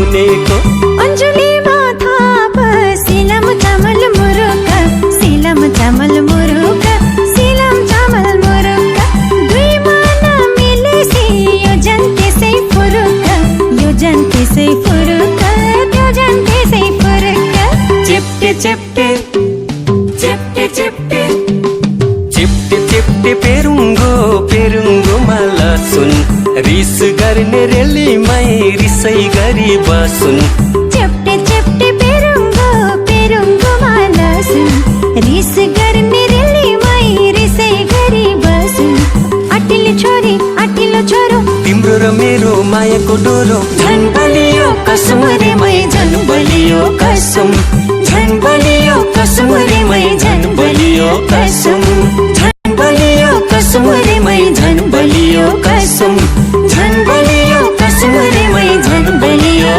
सुनेको अन्जुली माथा सिलम चामल मुरुका सिलम चामल मुरुका सिलम चामल मुरुका दुई माना मिलेसी यो जन्ते सै फुरुका यो जन्ते सै फुरुका यो जन्ते सै फुरुका चिप्टे चिप्टे चिप्टे चिप्टे चिप्टे चिप्टे पेरुङ्गो पेरुङ्गोमा लसुन रिस गर्ने रेलीमै रिसै गरी बसुन चिप्टे चिप्टे पेरुङ्गोमा लसुन रिस गर्ने रेलीमै रिसै गरी बसुन आटिलो छोरी आटिलो छोरो तिम्रो र मेरो मायाको डोरो झन् बलियो